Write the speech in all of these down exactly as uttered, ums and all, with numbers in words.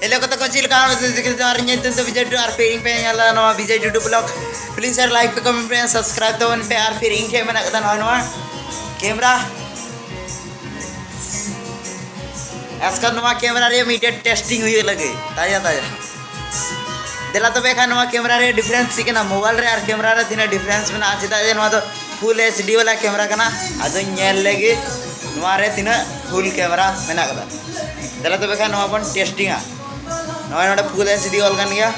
Hello ᱠᱚᱛᱮ ᱠᱚ ᱪᱮᱫ ᱞᱮᱠᱟ? ᱟᱨ ᱤᱧ ᱧᱩᱛᱩᱢ ᱫᱚ ᱵᱤᱡᱚᱭ ᱴᱩᱰᱩ ᱟᱨ ᱯᱮ ᱤᱧ ᱯᱮ ᱧᱮᱞᱟ ᱱᱚᱣᱟ ᱵᱤᱡᱚᱭ ᱴᱩᱰᱩ ᱵᱞᱚᱜ᱾ ᱯᱞᱤᱡ ᱥᱮᱭᱟᱨ, ᱞᱟᱭᱤᱠ ᱯᱮ, ᱠᱚᱢᱮᱱᱴ ᱯᱮ, ᱥᱟᱵᱥᱠᱨᱟᱭᱤᱵ ᱛᱟᱵᱚᱱ ᱯᱮ᱾ ᱟᱨ ᱯᱷᱤᱨ ᱤᱧ ᱴᱷᱮᱱ ᱢᱮᱱᱟᱜ ᱠᱟᱫᱟ ᱱᱚᱜᱼᱚᱭ ᱱᱚᱣᱟ ᱠᱮᱢᱨᱟ᱾ ᱟᱡᱠᱟᱞ ᱱᱚᱣᱟ ᱠᱮᱢᱨᱟ ᱨᱮᱭᱟᱜ ᱢᱤᱫᱴᱮᱱ ᱴᱮᱥᱴᱤᱝ ᱦᱩᱭᱩᱜ ᱞᱟᱹᱜᱤᱫ ᱛᱟᱡᱟ ᱛᱟᱡᱟ᱾ ᱫᱮᱞᱟ ᱛᱚᱵᱮ ᱠᱷᱟᱱ ᱱᱚᱣᱟ ᱠᱮᱢᱨᱟ ᱨᱮ ᱰᱤᱯᱷᱟᱨᱮᱱᱥ ᱪᱮᱫ ᱠᱟᱱᱟ ᱢᱳᱵᱟᱭᱤᱞ ᱨᱮ ᱟᱨ ᱠᱮᱢᱨᱟ ᱨᱮ ᱛᱤᱱᱟᱹᱜ ᱰᱤᱯᱷᱟᱨᱮᱱᱥ ᱢᱮᱱᱟᱜᱼᱟ, ᱪᱮᱫᱟᱜ ᱡᱮ ᱱᱚᱣᱟ ᱫᱚ ᱯᱷᱩᱞ ᱮᱭᱤᱪ ᱰᱤ ᱵᱟᱞᱟ ᱠᱮᱢᱨᱟ ᱠᱟᱱᱟ᱾ ᱟᱫᱚᱧ ᱧᱮᱞ ᱞᱮᱜᱮ ᱱᱚᱣᱟ ᱨᱮ ᱛᱤᱱᱟᱹᱜ ᱯᱷᱩᱞ ᱠᱮᱢᱨᱟ ᱢᱮᱱᱟᱜ ᱠᱟᱫᱟ᱾ ᱫᱮᱞᱟ ᱛᱚᱵᱮ ᱠᱷᱟᱱ ᱱᱚᱣᱟ ᱵᱚᱱ ᱴᱮᱥᱴᱤᱝᱟ᱾ ᱱᱚᱜᱼᱚᱭ ᱱᱚᱰᱮ ᱯᱷᱩᱞ ᱮᱭᱤᱪ ᱰᱤ ᱚᱞ ᱠᱟᱱ ᱜᱮᱭᱟ᱾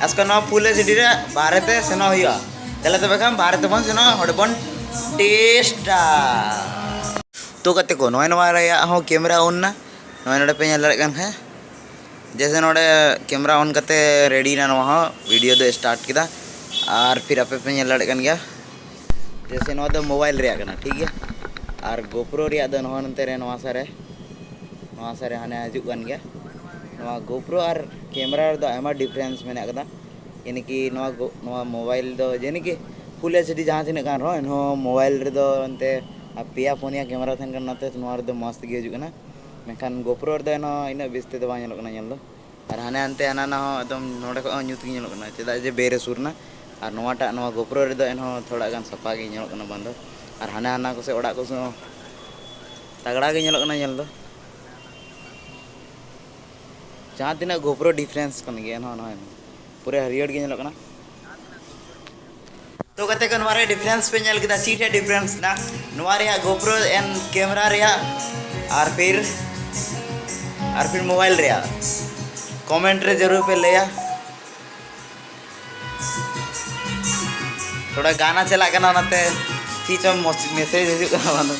ᱟᱡᱠᱟᱞ ᱱᱚᱣᱟ ᱯᱷᱩᱞ ᱮᱭᱤᱪ ᱰᱤ ᱨᱮ ᱵᱟᱦᱨᱮ ᱛᱮ ᱥᱮᱱᱚᱜ ᱦᱩᱭᱩᱜᱼᱟ᱾ ᱫᱮᱞᱟ ᱛᱚᱵᱮ ᱠᱷᱟᱱ ᱵᱟᱦᱨᱮ ᱛᱮᱵᱚᱱ ᱥᱮᱱᱚᱜᱼᱟ, ᱚᱸᱰᱮ ᱵᱚᱱ ᱴᱮᱥᱴᱟ᱾ ᱛᱚ ᱜᱟᱛᱮ ᱠᱚ, ᱱᱚᱜᱼᱚᱭ ᱱᱚᱣᱟ ᱨᱮᱭᱟᱜ ᱦᱚᱸ ᱠᱮᱢᱨᱟ ᱚᱱ ᱱᱟ᱾ ᱱᱚᱜᱼᱚᱭ ᱱᱚᱰᱮ ᱯᱮ ᱧᱮᱞ ᱫᱟᱲᱮᱭᱟᱜ ᱠᱟᱱ ᱠᱷᱟᱱ, ᱡᱮᱭᱥᱮ ᱱᱚᱰᱮ ᱠᱮᱢᱨᱟ ᱚᱱ ᱠᱟᱛᱮ ᱨᱮᱰᱤᱭᱮᱱᱟ, ᱱᱚᱣᱟ ᱦᱚᱸ ᱵᱷᱤᱰᱤᱭᱳ ᱫᱚ ᱥᱴᱟᱨᱴ ᱠᱮᱫᱟ᱾ ᱟᱨ ᱯᱷᱤᱨ ᱟᱯᱮ ᱯᱮ ᱧᱮᱞ ᱫᱟᱲᱮᱭᱟᱜ ᱠᱟᱱ ᱜᱮᱭᱟ, ᱡᱮᱭᱥᱮ ᱱᱚᱣᱟ ᱫᱚ ᱢᱳᱵᱟᱭᱤᱞ ᱨᱮᱭᱟᱜ ᱠᱟᱱᱟ, ᱴᱷᱤᱠ ᱜᱮᱭᱟ᱾ ᱟᱨ ᱜᱳᱯᱨᱳ ᱨᱮᱭᱟᱜ ᱫᱚ ᱱᱚᱣᱟ ᱱᱚᱛᱮ ᱨᱮ, ᱱᱚᱣᱟ ᱥᱟ ᱨᱮ, ᱱᱚᱣᱟ ᱥᱟ ᱨᱮ ᱦᱟᱱᱮ ᱦᱤᱡᱩᱜ ᱠᱟᱱ ᱜᱮᱭᱟ᱾ ᱱᱚᱣᱟ ᱜᱳᱯᱨᱳ ᱟᱨ ᱠᱮᱢᱨᱟ ᱨᱮᱫᱚ ᱟᱭᱢᱟ ᱰᱤᱯᱷᱟᱨᱮᱱᱥ ᱢᱮᱱᱟᱜ ᱠᱟᱫᱟ᱾ ᱭᱟᱱᱤ ᱠᱤ ᱱᱚᱣᱟ ᱜᱳ-, ᱱᱚᱣᱟ ᱢᱳᱵᱟᱭᱤᱞ ᱫᱚ ᱡᱟᱱᱤ ᱠᱤ ᱯᱷᱩᱞ ᱮᱭᱤᱪ ᱰᱤ ᱡᱟᱦᱟᱸ ᱛᱤᱱᱟᱹᱜ ᱠᱟᱱ ᱨᱮᱦᱚᱸ, ᱮᱱᱦᱚᱸ ᱢᱳᱵᱟᱭᱤᱞ ᱨᱮᱫᱚ ᱮᱱᱛᱮ ᱯᱮᱭᱟ ᱯᱩᱱᱭᱟ ᱠᱮᱢᱨᱟ ᱛᱟᱦᱮᱱ ᱠᱟᱱᱟ, ᱚᱱᱟᱛᱮ ᱱᱚᱣᱟ ᱨᱮᱫᱚ ᱢᱚᱡᱽ ᱛᱮᱜᱮ ᱦᱤᱡᱩᱜ ᱠᱟᱱᱟ᱾ ᱢᱮᱱᱠᱷᱟᱱ ᱜᱳᱯᱨᱳ ᱨᱮᱫᱚ ᱮᱱᱦᱚᱸ ᱤᱱᱟᱹᱜ ᱵᱮᱥ ᱛᱮᱫᱚ ᱵᱟᱝ ᱧᱮᱞᱚᱜ ᱠᱟᱱᱟ ᱧᱮᱞ ᱫᱚ᱾ ᱟᱨ ᱦᱟᱱᱮ ᱦᱟᱱᱛᱮ ᱦᱟᱱᱟ ᱱᱟ ᱦᱚᱸ ᱮᱠᱫᱚᱢ ᱱᱚᱰᱮ ᱠᱷᱚᱱ ᱦᱚᱸ ᱧᱩᱛ ᱜᱮ ᱧᱮᱞᱚᱜ ᱠᱟᱱᱟ, ᱪᱮᱫᱟᱜ ᱡᱮ ᱵᱮ ᱨᱮ ᱥᱩᱨ ᱱᱟ᱾ ᱟᱨ ᱱᱚᱣᱟᱴᱟᱜ, ᱱᱚᱣᱟ ᱜᱳᱯᱨᱳ ᱨᱮᱫᱚ ᱮᱱᱦᱚᱸ ᱛᱷᱚᱲᱟ ᱜᱟᱱ ᱥᱟᱯᱷᱟ ᱜᱮ ᱧᱮᱞᱚᱜ ᱠᱟᱱᱟ ᱵᱟᱝ ᱫᱚ᱾ ᱟᱨ ᱦᱟᱱᱮ ᱦᱟᱱᱟ ᱠᱚᱥᱮ ᱚᱲᱟᱜ ᱠᱚᱥᱮ ᱦᱚᱸ ᱛᱟᱜᱲᱟ ᱜᱮ ᱧᱮᱞᱚᱜ ᱠᱟᱱᱟ ᱧᱮᱞ ᱫᱚ᱾ ᱡᱟᱦᱟᱸ ᱛᱤᱱᱟᱹᱜ ᱜᱳᱯᱨᱳ ᱰᱤᱯᱷᱟᱨᱮᱱᱥ ᱠᱟᱱ ᱜᱮᱭᱟ, ᱱᱚᱜᱼᱚᱭ ᱱᱚᱜᱼᱚᱭ ᱯᱩᱨᱟᱹ ᱦᱟᱹᱨᱭᱟᱹᱲ ᱜᱮ ᱧᱮᱞᱚᱜ ᱠᱟᱱᱟ᱾ ᱛᱚ ᱜᱟᱛᱮ ᱠᱚ, ᱱᱚᱣᱟ ᱨᱮ ᱰᱤᱯᱷᱟᱨᱮᱱᱥ ᱯᱮ ᱧᱮᱞ ᱠᱮᱫᱟ, ᱪᱮᱫ ᱨᱮ ᱰᱤᱯᱷᱟᱨᱮᱱᱥ ᱢᱮᱱᱟᱜᱼᱟ? ᱱᱚᱣᱟ ᱨᱮᱭᱟᱜ ᱜᱳᱯᱨᱳ ᱮᱱ ᱠᱮᱢᱨᱟ ᱨᱮᱭᱟᱜ ᱟᱨ ᱯᱷᱤᱨ, ᱟᱨ ᱯᱷᱤᱨ ᱢᱳᱵᱟᱭᱤᱞ ᱨᱮᱭᱟᱜ ᱠᱚᱢᱮᱱᱴ ᱨᱮ ᱡᱟᱹᱨᱩᱲ ᱯᱮ ᱞᱟᱹᱭᱟ᱾ ᱛᱷᱚᱲᱟ ᱜᱟᱱᱟ ᱪᱟᱞᱟᱜ ᱠᱟᱱᱟ, ᱚᱱᱟᱛᱮ ᱪᱮᱫ ᱪᱚᱝ ᱢᱚᱥ-, ᱢᱮᱥᱮᱡᱽ ᱦᱤᱡᱩᱜ ᱠᱟᱱᱟ ᱵᱟᱝ ᱫᱚ᱾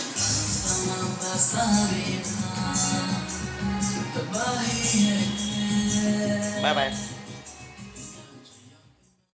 ᱵᱟᱭ ᱵᱟᱭ᱾